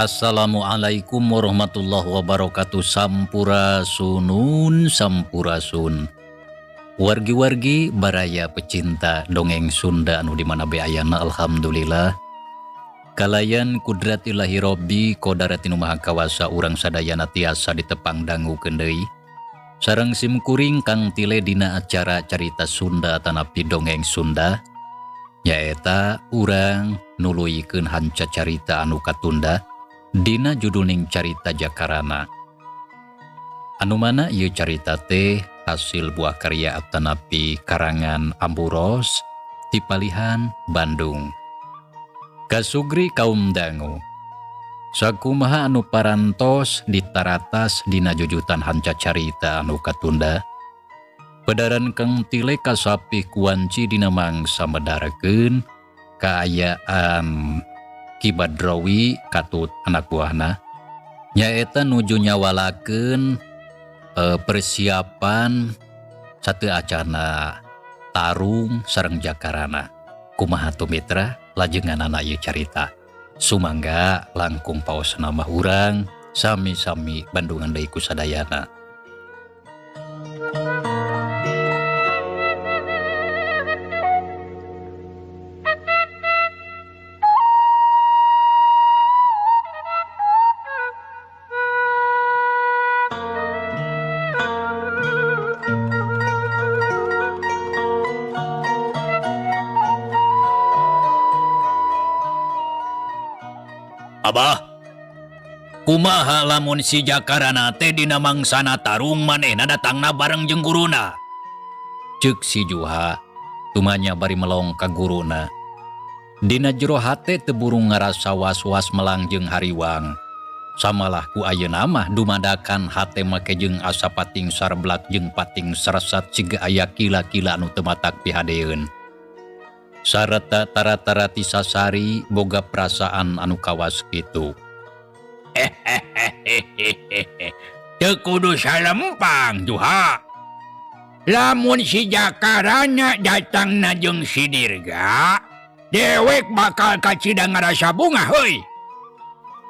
Assalamualaikum warahmatullahi wabarakatuh. Sampurasunun sampurasun. Wargi-wargi baraya pecinta dongeng Sunda anu di mana be ayana, alhamdulillah kalayan kudrat ilahi Robbi kodarat nu maha kawasa urang sadayana tiasa ditepang dangukeun deui sareng sim kuring Kang Tile dina acara carita Sunda tanapi dongeng Sunda, nyaeta urang nuluykeun hanca carita anu katunda dina juduling carita Jakarana, anu mana ieu carita teh hasil buah karya atanapi karangan Amburos ti palihan Bandung. Kasugri kaum dangu, sakumaha anu parantos ditaratas dina jujutan hanca carita anu katunda, pedaran Kang Tile kasapih kuanci dina mangsa medarakeun kaayaan Ki Badrawi katut anak buahna, nyaeta nuju nyawalakeun persiapan satu acana tarung sareng Jakarana. Kumaha tuh, mitra, lajenganana ieu carita? Sumangga langkung paos nama urang sami-sami bandungan deui ku sadayana. Abah, kumaha lamun si Jakarana teh dina mangsana tarung manehna datangna bareng jeung guruna? Ceuk si Juha tumanya bari melong ka guruna. Dina jero hate teu burung ngarasa was-was melang jeung hariwang. Samalah ku ayeuna mah dumadakan hate make jeung asa pating sarblak jeung pating saresat siga aya kila-kila anu teu matak pihadeeun. Sarta tara-tara ti sasari boga perasaan anu kawas kitu. Teu kudu salempang, Juha. Lamun si Jakarana datangna jeung si Dirga, dewek bakal kacida ngarasa bungah heuy.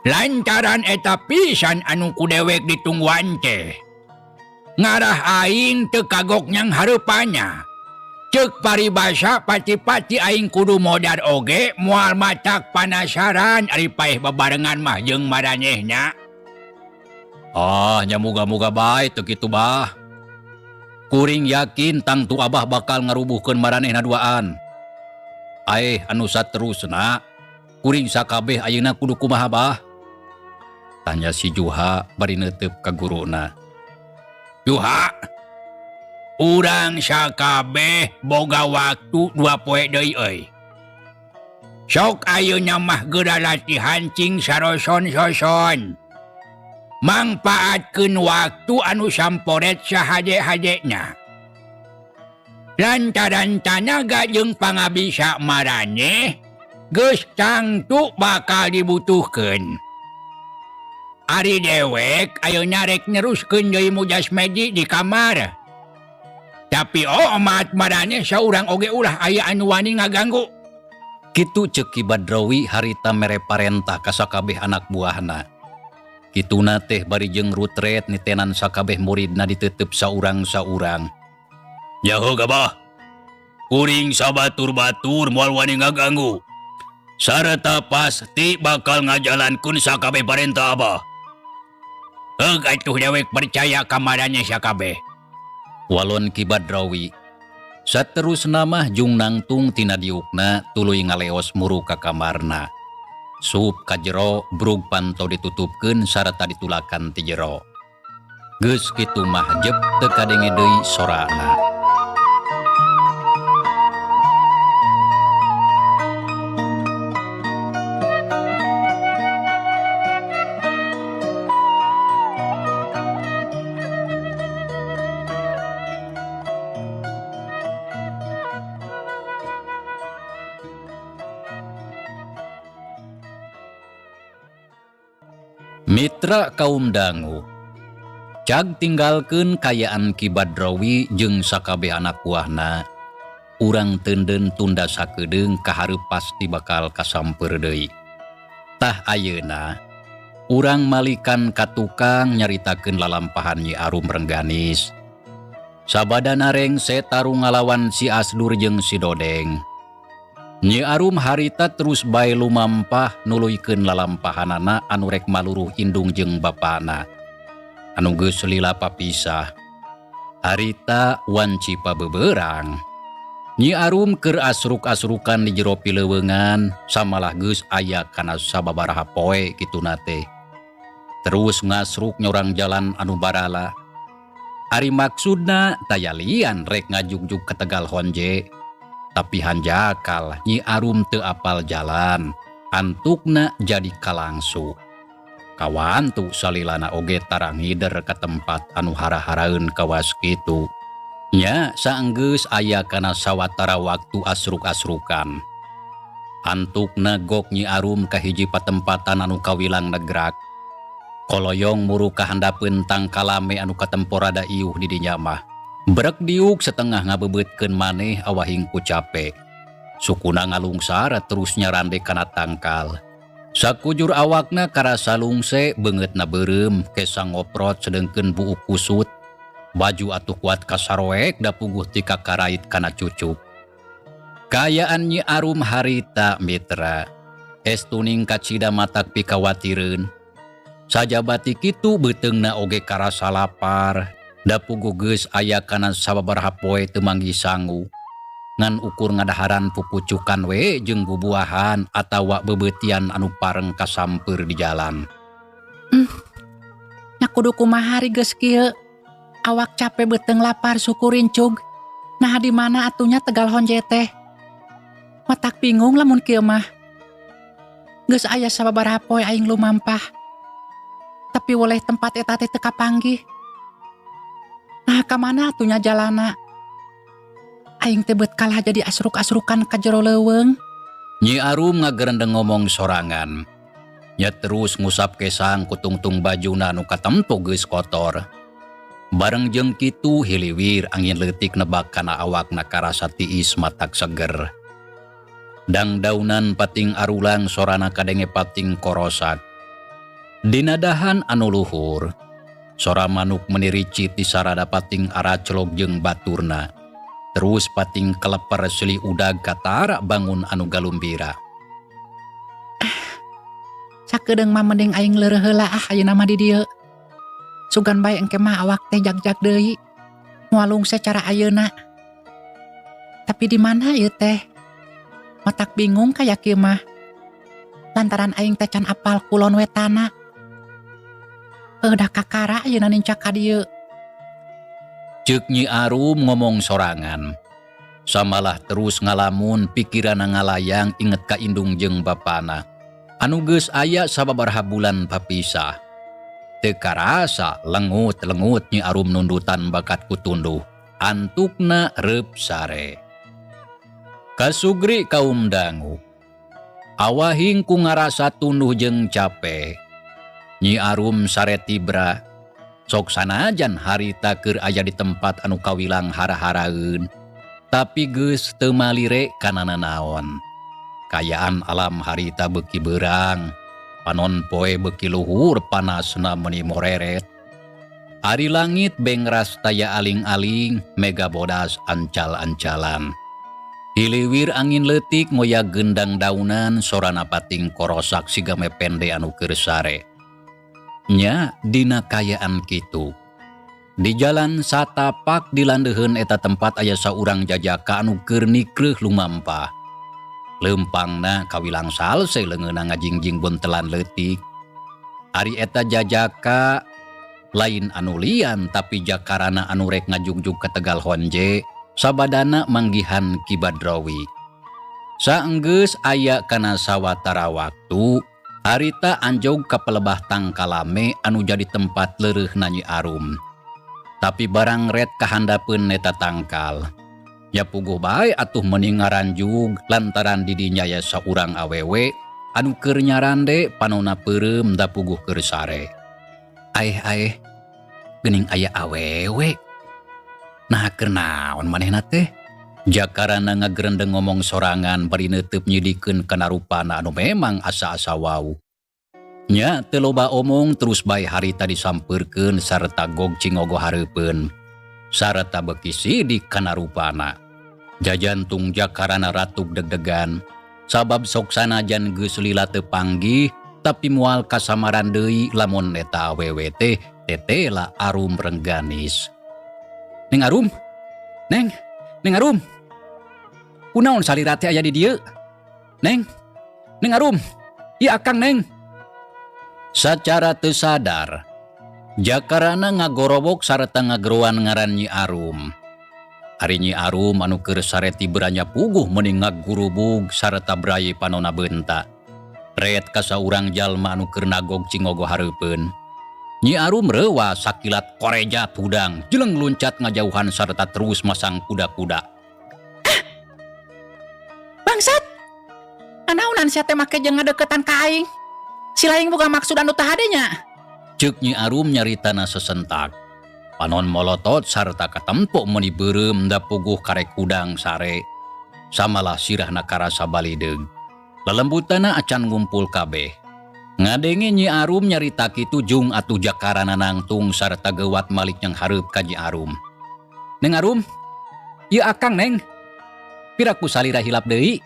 Lantaran eta pisan anu ku dewek ditungguan teh. Ngarah aing teu kagok nyang hareupanya. Ceuk paribasa pati-pati aing kudu modar oge moal matak panasaran ari paeh bebarengan mah jeung maranehna. Ah, nya muga-muga bae teu kitu, Bah. Kuring yakin tangtu Abah bakal ngarubuhkeun maranehna duaan. Aeh, anu saterusna kuring sakabeh ayeuna kudu kumaha, Bah? Tanya si Juha bari neuteup ka guruna. Juha, urang sakabeh boga waktu 2 poe deui euy. Sok ayeuna mah geura latihan cing saroson-soson. Mangpaatkeun waktu anu samporet sahaje-hajena. Lantaran tanaga jeung pangabisa maraneh geus tangtu bakal dibutuhkeun. Ari dewek ayeuna rek neruskeun deui mujas meji di kamar. Tapi omat maraneh saurang oge ulah aya anu wani ngaganggu. Kitu ceuk Ki Badrawi harita mere parentah ka sakabeh anak buahna. Kituna teh bari jeung rutret nitenan sakabeh muridna ditetep saurang-saurang. Nyaho gabah, kuring sabatur-batur moal wani ngaganggu. Sarta pasti bakal ngajalankeun sakabeh parentah Abah. Heug atuh dewek percaya ka maraneh sakabeh. Walon Ki Badrawi. Saterusna mah jung nangtung tina diukna tuluy ngaleos muru ka kamarna. Sup ka jero brug panto ditutupkeun sarta ditulakan ti jero. Geus kitu mah jep teu kadenge deui sorana. Mitra kaum dangu, cag tinggalkeun kayaan Ki Badrawi jeung sakabeh anak buahna. Urang teunden tunda sakedeung kahareup pasti bakal kasamper deui. Tah ayeuna Urang malikan ka tukang nyaritakeun lalampahan Nyi Arum Rengganis. Sabadana rengse tarung ngalawan si Asdur jeung si Dodeng. Nyi Arum harita terus bae lumampah nuluykeun lalampahanana anu rek maluruh indung jeung bapana anu geus lila papisah. Harita wanci pabeberang. Nyi Arum keur asruk-asrukan di jero pileuweungan samalah geus aya kana sababaraha poe kituna teh. Terus ngasruk nyorang jalan anu barala. Ari maksudna taya lian rek ngajugjug ka Tegal Honje. Tapi hanjakal Nyi Arum teu apal jalan, antukna jadi kalangsu. Kawantu salilana oge tara ngider ka tempat anu hara-haraeun kawas kitu. Nya saenggeus aya kana sawatara waktu asruk-asrukan. Antukna gok Nyi Arum ka hiji patempatan anu kawilang negrak. Koloyong muru kahandapeun tangkalame anu katempo rada iuh di dinya mah. Brek diuk setengah ngabebeutkeun maneh awahing ku cape. Sukuna ngalungsar terus nyarande kana tangkal. Sakujur awakna karasa lungse, beungeutna beureum, kesa ngoprot sedengkeun buuk kusut. Baju atuh kuat kasaroek da puguh ti kakarait kana cucuk. Kaayaan Nyi Arum harita mitra. Estuning kacida matak pikawatireun. Sajabati kitu beuteungna oge karasa lapar. Da puguh geus aya kana sababaraha poe teu manggih sangu. Ngan ukur ngadaharan pupucukan we jeung bubuahan atawa bebeutian anu pareng kasampeur di jalan. Nya kudu kumaha ari geus kieu? Awak capek beuteung lapar suku rincug. Nah di mana atunya Tegal Honje teh? Matak bingung lamun kieu mah. Geus aya sababaraha poe aing lumampah. Tapi woleh tempat eta teh teu kapanggih. Nah ka mana atunya jalana? Aing teh beut kalah jadi asruk-asrukan ka jero leuweung. Nyi Arum ngagerendeng ngomong sorangan. Nya terus ngusap kesang kutungtung bajuna anu katempo geus kotor. Bareng jeung kitu hiliwir angin leutik nebak kana awakna karasa tiis matak seger. Dangdaunan pating arulang sorana kadenge pating korosak. Dina dahan anu luhur, sora manuk menirici ti sarada pating araclog jeung baturna. Terus pating keleper silih udag katara bangun anu galumbira. Sakedeung mah mending aing leureuh heula ah ayeuna mah di dieu. Sugan bae engke mah awak teh jag-jag deui. Moal lungse cara ayeuna. Tapi di mana ieu teh? Matak bingung kaya kieu mah. Lantaran aing teh can apal kulon wetana. Heuh dah kakara ayeuna nincak ka dieu. Ceuk Nyi Arum ngomong sorangan. Samalah terus ngalamun pikiranna ngalayang inget ka indung jeung bapana. Anu geus aya sababaraha bulan papisah. Teu karasa lengut-lengut Nyi Arum nundutan bakat kutunduh. Antukna reup sare. Kasugri kaum dangu. Awahing ku ngarasa tunduh jeung cape. Nyi Arum sare tibra. Sok sanajan harita keur aya di tempat anu kawilang hara-haraeun. Tapi geus teu malire kana nanaon. Kayaan alam harita beuki beurang. Panon poe beuki luhur panasna meuni moreret. Ari langit bengras taya aling-aling, mega bodas ancal-ancalan. Hiliwir angin leutik ngoyak gendang daunan sorana pating korosak siga mepende anu keur sare. Nya dina kayaan kitu. Di jalan satapak di landeuheun eta tempat aya saurang jajaka anu keur nikreuh lumampah. Leumpangna kawilang salse leungeunna ngajingjing buntelan leutik. Ari eta jajaka lain anu lian tapi jakarana anu rek ngajugjug ka Tegal Honje sabadana manggihan Ki Badrawi. Saenggeus aya kana sawatara waktu harita anjog ka pelebah tangkalame anu jadi tempat leureuhna Nyi Arum. Tapi barang ret kahandapeun eta tangkal. Ya puguh bae atuh meuni ngaranjug lantaran di dinya aya saurang awewe anu keur nyarande panona peureum da puguh keur sare. Aeh-aeh, geuning aya awewe. Nah keur naon manehna teh? Jakarana ngagerendeng ngomong sorangan bari neuteup nyidikeun kana rupana anu memang asa-asa wau. Nya teu loba omong terus bae harita disampeurkeun sarta gog cingogo hareupeun sarta beuki sidik kana rupana. Jajantung Jakarana ratug deg-degan sabab sok sanajan geus lila teu panggih tapi moal kasamaran deui lamun eta awewe teh tetela Arum Rengganis. Neng Arum, Neng, Neng Arum. Kunaon salira teh aya di dieu? Neng, Neng Arum, ieu Akang Neng. Sacara teu sadar, Jakarana ngagorowok sarta ngageroan ngaran Nyi Arum. Ari Nyi Arum anu keur sare tibeuranya puguh meuni ngagurubug sarta bray panona beunta. Ret ka saurang jalma anu keur nagog cingogo hareupeun. Nyi Arum reuwas sakilat korejat hudang, jeleng luncat ngajauhan sarta terus masang kuda-kuda. Ah! Bangsat! Nanaonan sia teh make jeung ngadeukeutan ka aing? Si laing boga maksud anu teu hade nya. Ceuk Nyi Arum nyaritana sesentak. Panon molotot sarta katempo meuni beureum da puguh karek hudang sare. Samalah sirahna karasa balideug. Lelembutana acan ngumpul kabeh. Ngadenge Nyi Arum nyarita kitu jung atuh Jakarana nangtung sarta geuwat malik nyang hareup ka Nyi Arum. Neng Arum, ieu Akang Neng. Piraku salira hilap deui?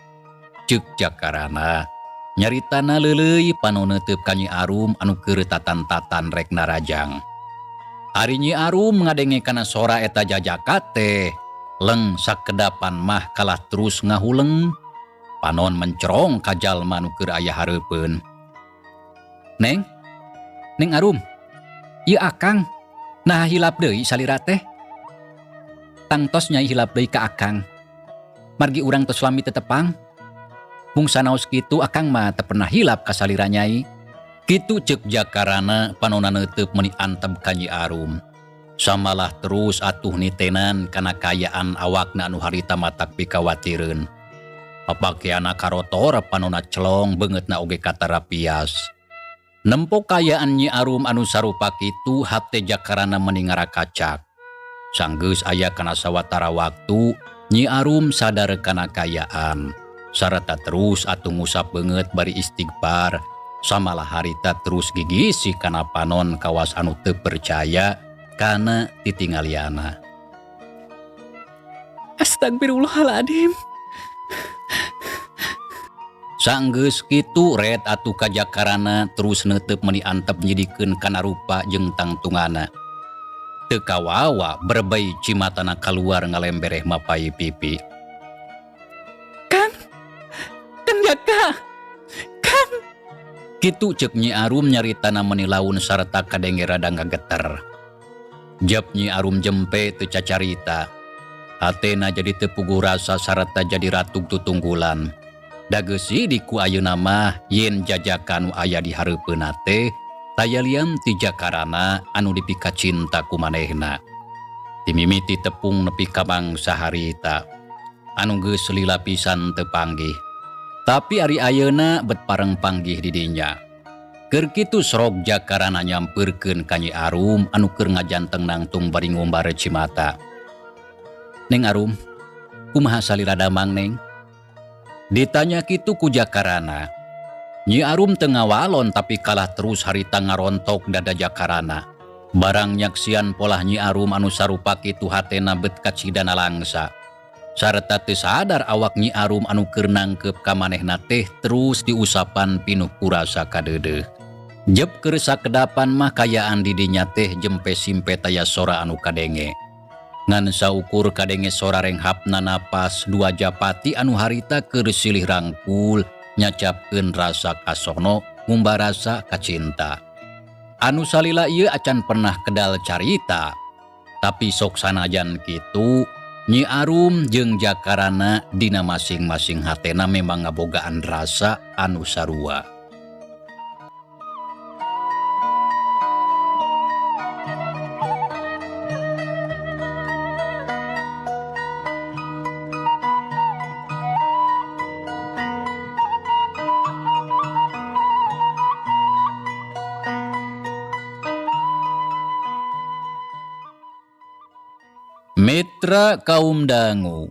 Ceuk Jakarana. Nyaritana leuleuy panon neuteub ka Nyi Arum anu keur tatan-tatan rek narajang. Ari Nyi Arum ngadenge kana sora eta jajaka teh, leng sakedapan mah kalah terus ngahuleng. Panon mencerong ka jalma nu keur aya hareupeun. Neng, Neng Arum, ieu Akang. Nah hilap deui salira teh. Tangtos nyai hilap deui ka Akang. Margi urang tos lami tetepang. Mung sanaos kitu Akang mah teu pernah hilap ka salira nyai. Kitu ceuk Jakarana panona neuteub meuni antep ka Nyi Arum. Samalah terus atuh nitenan kana kaayaan awakna anu harita matak pikawatireun. Papakeana karotor panona celong beungeutna oge katara pias. Nempo kaayaan Nyi Arum anu sarupa kitu hate Jakarana meuni ngarakacak. Sanggeus aya kana sawatara waktu Nyi Arum sadar kana kaayaan. Sarta terus atuh ngusap beungeut bari istighfar. Samalah harita terus gigisi kana panon kawas anu teu percaya kana titinggaliana. Astagfirullahaladzim. Sanggeus kitu ret atuh ka Jakarana terus neuteub meuni antep nyidikeun kana rupa jeung tangtungana. Teu kawawa berbei cimatana kaluar ngalembereh mapai pipi. Kang, Kang Jaka, Kang. Kitu ceuk Nyi Arum nyaritana meuni laun sarta kadenge rada ngageter. Jep Nyi Arum jempe teu cacarita. Hatena jadi teu puguh rasa sarta jadi ratug tutunggulan. Da geus sidik ku ayeuna mah yen jajaka nu aya di hareupeunna teh taya lian ti Jakarana anu dipikacinta ku manehna. Timimiti tepung nepi ka mangsa harita anu geus lila pisan teu panggih. Tapi ari ayeuna bet pareng panggih di dinya. Keur kitu sorog Jakarana nyampeurkeun ka Nyi Arum anu keur ngajanteng nangtung bari ngumbar cimata. Neng Arum, kumaha salira damang Neng? Ditanya kitu ku Jakarana. Nyi Arum teu ngawalon tapi kalah terus harita ngarontok dada Jakarana. Barang nyaksian polah Nyi Arum anu sarupa kitu hatena bet kacidana langsa. Sarta teu sadar awak Nyi Arum anu keur nangkep ka manehna teh terus diusapan pinuh kurasa kadeudeuh. Jep keur sakedapan mah kayaan di dinya teh jempe simpe taya sora anu kadenge. Ngan saukur kadenge sora renghapna napas dua japati anu harita keur silih rangkul nyacapkeun rasa kasono ngumbar rasa kacinta. Anu salila ieu acan pernah kedal carita. Tapi sok sanajan kitu Nyi Arum jeung Jakarana dina masing-masing hatena memang ngabogaan rasa anu sarua. Mitra kaum dangu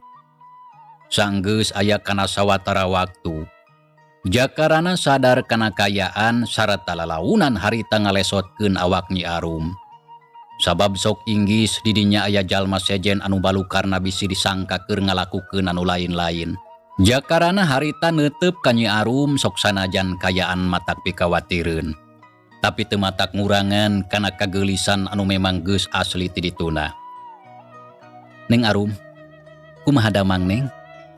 sanggeus aya kana sawatara waktu. Jakarana sadar kana kaayaan sarta lalaunan harita ngalesotkeun awak Nyi Arum. Sabab sok inggis didinya aya jalma sejen anu balukarna bisi disangka keur ngalakukeun anu lain-lain. Jakarana harita neuteup ka Nyi Arum sok sanajan kaayaan matak pikawatireun. Tapi teu matak ngurangan kana kageulisan anu memang geus asli ti dituna. Neng Arum, kumaha damang, Neng?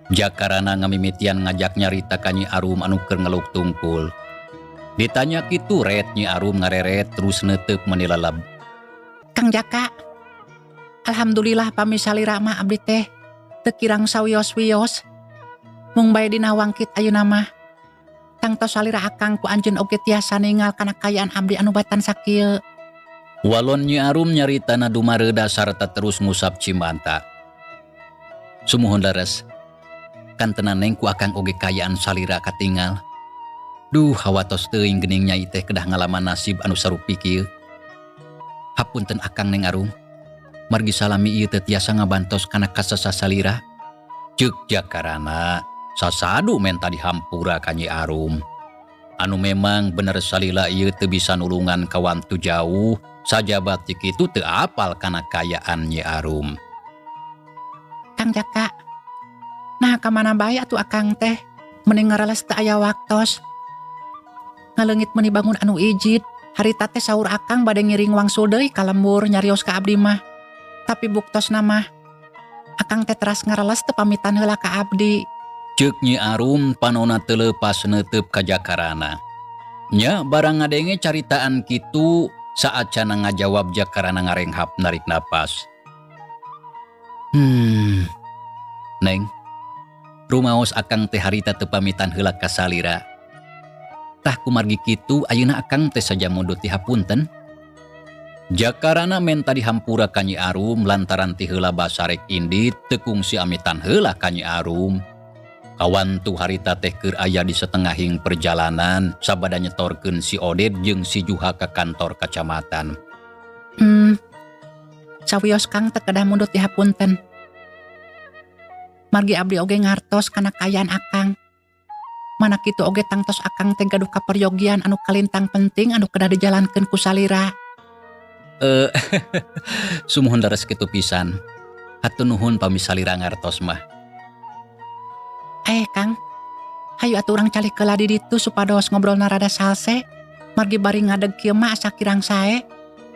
Jakarana ngamimitian ngajak nyarita ka Nyi Arum anu keur ngeluk tungkul. Ditanya kitu ret Nyi Arum ngareret terus neuteup meni leleb. Kang Jaka, alhamdulillah pami salira mah abdi teh teu kirang sawios-wios. Mung bae dina wangkit ayeuna mah. Tangtos salira akang ku anjeun oge tiasa ningal kana kaayaan abdi anu batan sakieu. Walon Nyi Arum nyaritana dumareuda sarta terus ngusap cimanta. Sumuhun leres. Kantenan, Neng, ku akang oge kaayaan salira katingal. Duh, hawatos teuing geuning nyai teh kedah ngalaman nasib anu sarupi kieu. Hapunten akang, Neng Arum. Margi salami ieu teu tiasa ngabantos kana kasasa salira. Ceuk Jakarana sasadu menta dihampura ka Nyi Arum. Anu memang bener salila ieu teu bisa nulungan kawantu jauh, sajaba ti kitu teu apal kana kaayaan Nyi Arum. Kang Jaka, nah ka mana bae atuh akang teh? Meni ngareles teu aya waktos. Ngaleungit meuni bangun anu ijid. Harita teh saur akang bade ngiring wangsul deui ka lembur nyarios ka abdi mah. Tapi buktosna mah akang teh teras ngareles teu pamitan heula ka abdi. Ceuk Nyi Arum panona teu leupas neuteup ka Jakarana. Nya barang ngadenge caritaan kitu saacana ngajawab Jakarana ngarenghap narik napas. Neng, rumaos akang teh harita teu pamitan heula ka salira. Tah kumargi kitu ayeuna akang teh saja mundut dihapunten. Jakarana menta dihampura ka Nyi Arum lantaran ti heula basarek indit teu kungsi amitan heula ka Nyi Arum. Kawantu harita teh keur aya di setengahing perjalanan sabada nyetorkeun si Oded jeung si Juha ka kantor kacamatan. Sawios Kang teu kedah mundut dihapunten. Margi abdi oge ngartos kana kaayaan akang. Mana kitu oge tangtos akang teh gaduh kaperyogian anu kalintang penting anu kedah dijalankeun ku salira. Sumuhun leres kitu pisan. Hatur nuhun pami salira ngartos mah. Eh Kang, hayu atuh urang calik heula di ditu supados ngobrolna rada salse. Margi bari ngadeg kieu mah asa kirang sae.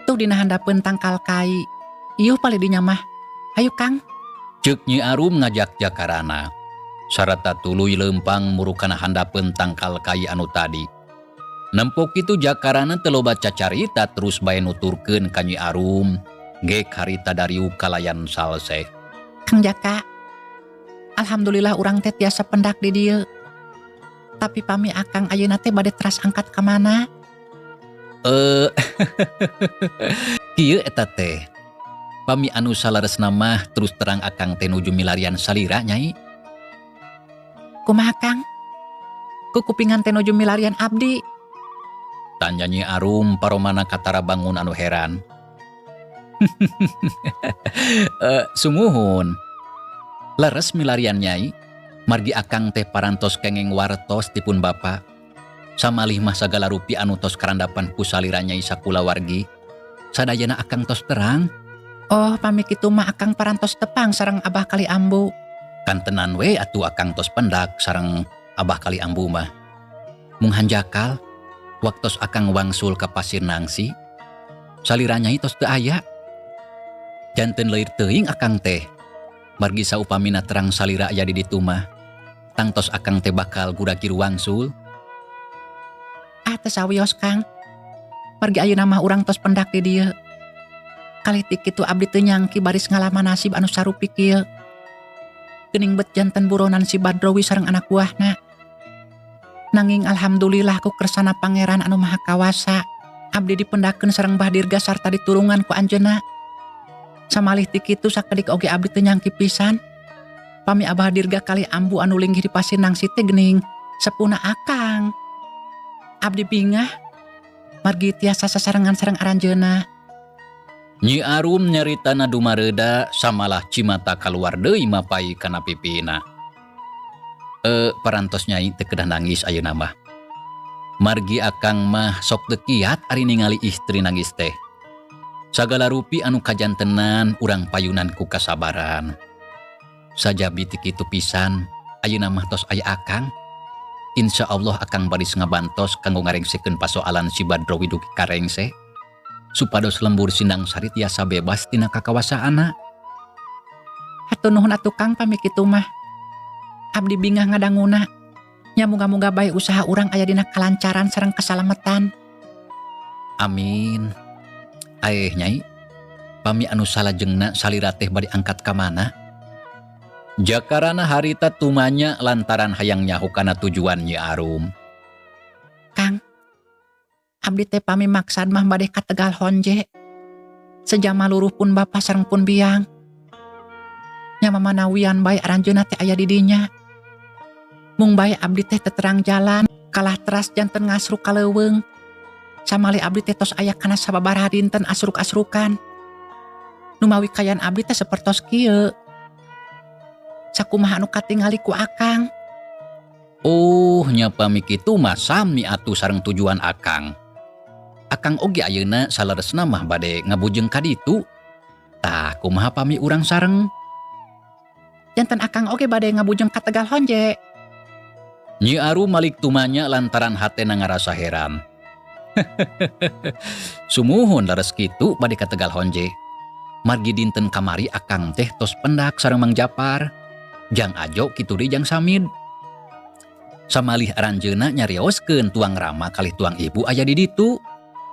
Tuh dina handapeun tangkal kai. Iuh palih dinya mah. Hayu, Kang. Ceuk Nyi Arum ngajak Jakarana. Sarata tuluy leumpang muruk kana handapeun tangkal kai anu tadi. Nempo kitu Jakarana teu loba cacarita terus bae nuturkeun ka Nyi Arum. Gek harita dariuk kalayan salse. Kang Jaka, alhamdulillah urang teh tiasa pendak di dieu. Tapi pami akang ayeuna teh bade teras angkat ka mana? Kieu eta teh. Pami anu saleresna mah terus terang akang teh nuju milarian salira, Nyai. Kumaha, Kang? Kukupingan teh nuju milarian abdi? Tanya Nyi Arum paromana katara bangun anu heran. Sumuhun. Leres milarian, Nyai. Margi akang teh parantos kenging wartos ti pun bapa. Samalih mah sagala rupi anu tos karandapan ku salira Nyai sakulawargi. Sadayana akang tos terang. Oh, pami kitu mah akang parantos tepang sareng abah kali ambu. Kantenan we atuh akang tos pendak sareng abah kali ambu mah. Mung hanjakal, waktos akang wangsul ka Pasir Nangsi, salira Nyai tos teu aya. Janten leuir teuing akang teh. Margi saupamina terang salira aya di ditu mah, tangtos akang teh bakal guragir wangsul. Ah, teu sawios, Kang. Margi ayeuna mah urang tos pendak di dieu. Kalitik kitu abdi teu nyangki baris ngalaman nasib anu sarupi kieu. Geuning bet janten buronan si Badrowi sareng anak buahna. Nanging alhamdulillah ku kersana Pangeran anu Maha Kawasa, abdi dipendakeun sareng Bah Dirga sarta ditulungan ku anjeunna. Samalih ti kitu sakedik oge abdi teu nyangki pisan. Pami Abah Dirga kali ambu anu linggih di Pasir Nangsi teh geuning sepuhna akang. Abdi bingah margi tiasa sasarengan sareng aranjeunna. Nyi Arum nyaritana dumareuda samalah cimata kaluar deui mapai kana pipina. Parantos Nyai, teu kedah nangis ayeuna mah. Margi akang mah sok teu kiat ari ningali istri nangis teh. Sagala rupi anu kajantenan urang payunan ku kasabaran. Sajabi ti kitu pisan, ayeuna mah tos aya akang. Insya Allah akang baris ngabantos kanggo ngarengsekeun pasoalan si Badrowi dugi karengse. Supados lembur Sindang Sari tiasa bebas tina kakawasaana. Hatur nuhun atuh Kang pami kitu mah. Abdi bingah ngadanguna. Nya muga-muga bae usaha urang aya dina kalancaran sareng kasalametan. Amin. Aeh Nyai, pami anu salajengna salira teh bade angkat ka mana? Jakarana harita tumanya lantaran hayang nyaho kana tujuan Nyi Arum. Kang, abdi teh pami maksad mah bade ka Tegal Honje. Sejama luruh pun bapa sareng pun biang. Nya mamanawian bae aranjeunna teh aya di dinya. Mung bae abdi teh teterang jalan, kalah teras janten ngasruk ka leuweung. Samali abdi teh tos aya kana sababaraha dinten asruk-asrukan. Numawi kayan abdi teh sapertos kieu. Sakumaha anu katingali ku akang. Oh, nya pami kitu mah sami atuh sareng tujuan akang. Akang oge ayeuna saleresna mah bade ngabujeng ka ditu. Tah, kumaha pami urang sareng? Janten akang oge bade ngabujeng ka Tegal Honje. Nyi Arum malik tumanya lantaran hatena ngarasa heran. Sumuhun leres kitu bade ka Tegal Honje. Margi dinten kamari akang teh tos pendak sareng Mang Japar. Jang Ajo kitu deui jang Samid. Samalih aranjeuna nyarioskeun tuang rama kalih tuang ibu aya di ditu.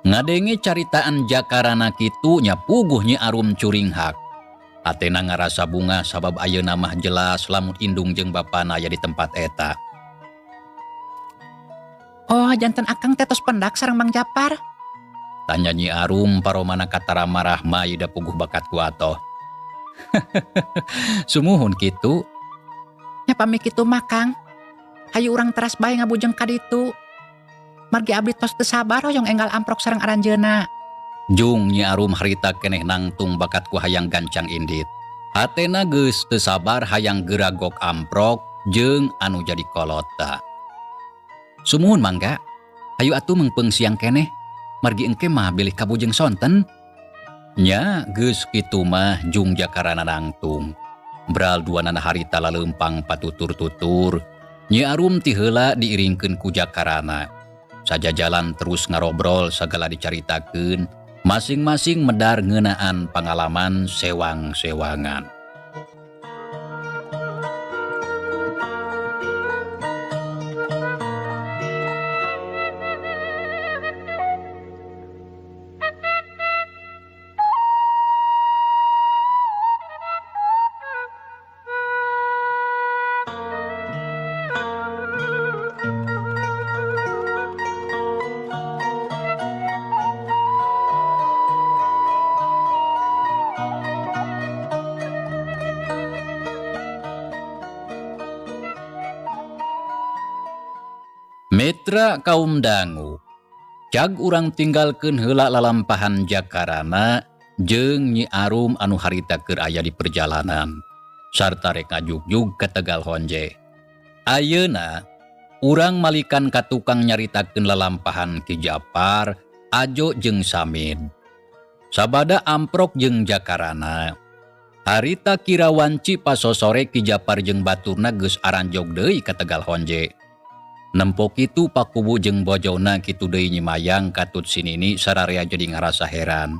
Ngadenge caritaan jakarana kitu nya puguh Nyi Arum curinghak. Hatena ngarasa bunga sabab ayeuna mah jelas lamun indung jeung bapana aya di tempat eta. Oh, janten akang teh tos pendak sareng Mang Japar? Tanya Nyi Arum paromana katara marah da puguh bakat ku atoh. Sumuhun kitu. Nya pami kitu mah Kang. Hayu urang teras bae ngabujeng ka ditu. Margi abdi tos teu sabar hoyong enggal amprok sareng aranjeuna. Jung Nyi Arum harita keneh nangtung bakat ku hayang gancang indit. Hatena geus teu sabar hayang geragok amprok jeung anu jadi kolota. Sumuhun mangga, hayu atuh mengpeung siang keneh, margi engke mah bilih kabujeng sonten. Nya geus kitu mah jung jakarana nangtung. Bral duanana harita laleumpang patutur-tutur. Nyi Arum ti heula diiringkeun ku jakarana. Sajajalan terus ngarobrol sagala dicaritakeun, masing-masing medar ngeunaan pangalaman sewang-sewangan. Mitra kaum dangu, cag urang tinggalkeun heula lalampahan jakarana jeung Nyi Arum anu harita keur aya di perjalanan sarta rek ngajugjug ka Tegal Honje. Ayeuna urang malikan ka tukang nyaritakeun lalampahan Ki Japar, Ajo jeung Samid. Sabada amprok jeung jakarana. Harita kira wanci pasosore Ki Japar jeung baturna geus aranjog deui ka Tegal Honje. Nempo kitu pakubu jeung bojona kitu deui Nyi Mayang katut sinini sararea jadi ngarasa heran.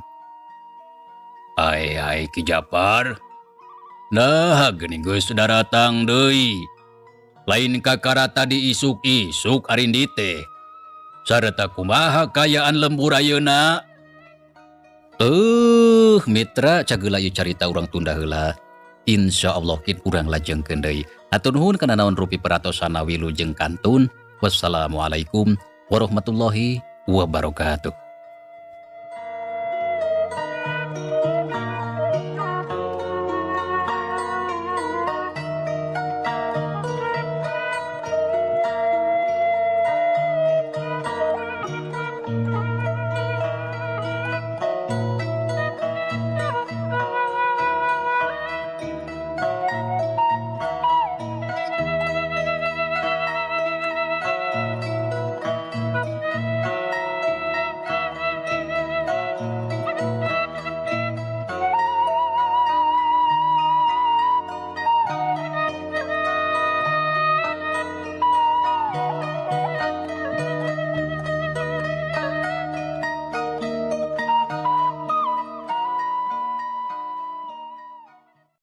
Ai ai Ki Japar. Nah geuning geus daratang deui. Lain kakara tadi isuk-isuk arindi teh. Sarta kumaha kayaan lembur ayeuna? Mitra cageula ieu carita urang tunda heula. Insya Allah kin urang lajengkeun deui. Hatur nuhun kana naon rupi peratosana wilujeng kantun. Wassalamualaikum warahmatullahi wabarakatuh.